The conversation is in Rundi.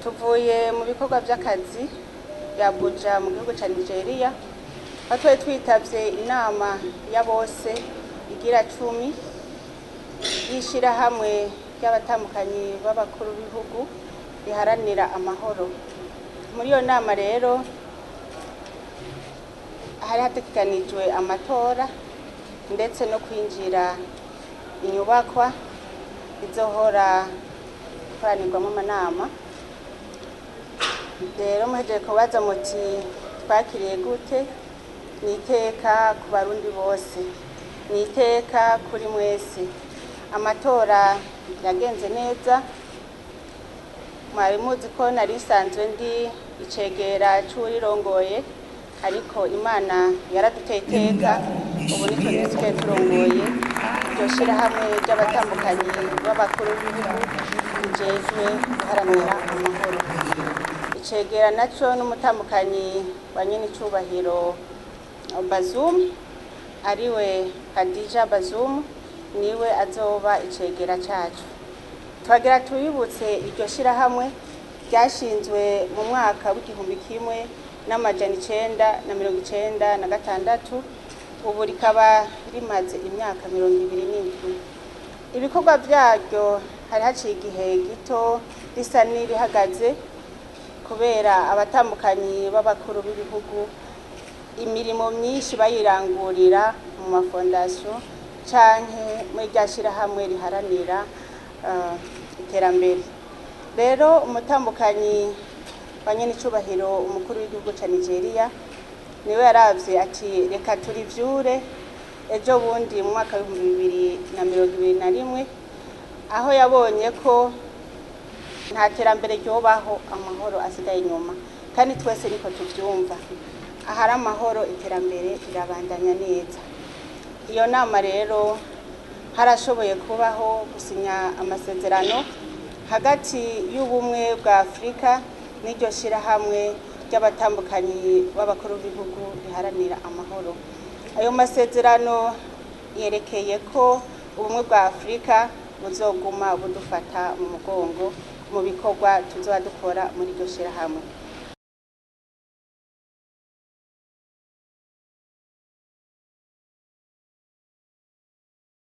Tuvuye mu bikorwa by'akazi bya Abuja mu gihugu cya Nigeria, aho twari twitavye inama ya bose igira 10 y'ishirahamwe ry'abatambukanyi b'abakuru b'ibihugu riharanira amahoro. Muri iyo nama rero hari hategekanijwe amatora ndetse no kwinjira inyubakwa izohora ikoranirwamo amanama. Rero muhejeje kubaza muti twakiriye gute? Ni iteka ku Barundi bose, ni iteka kuri mwese. Amatora yagenze neza. Mwari muzi ko nari nsanzwe ndi icegera c'uwurirongoye, ariko Imana yaraduteye iteka, ubu nitwe dusigaye turongoye iryo shirahamwe ry'abatambukanyi b'abakuru b'ibihugu rijejwe guharanira amahoro. Icegera naco n'umutambukanyi wa nyenicubahiro Bazoum, ariwe Khadija Bazoum, niwe azoba icegera cacu. Twagira tubibutse, iryo shirahamwe ryashinzwe mu mwaka w'1996, ubu rikaba rimaze imyaka 27. Ibikorwa vyaryo hari haciye igihe gito risa n'irihagaze, kubera abatambukanyi b'abakuru b'ibihugu imirimo myinshi bayirangurira mu mafondasiyo canke muri rya shirahamwe riharanira iterambere. Rero umutambukanyi wa nyenicubahiro umukuru w'igihugu ca Nigeria niwe yaravye ati reka turivyure ejo bundi mu mwaka w'2021, aho yabonye ko nta terambere ryobaho amahoro asigaye inyuma, kandi twese niko tuvyumva. Ahari amahoro iterambere rirabandanya neza. Iyo nama rero harashoboye kubaho gusinya amasezerano hagati y'Ubumwe bwa Afurika n'iryo shirahamwe ry'abatambukanyi b'abakuru b'ibihugu riharanira amahoro. Ayo masezerano yerekeye ko Ubumwe bwa Afurika buzoguma budufata mu mugongo mu bikorwa tuzoba dukora muri iryo shirahamwe.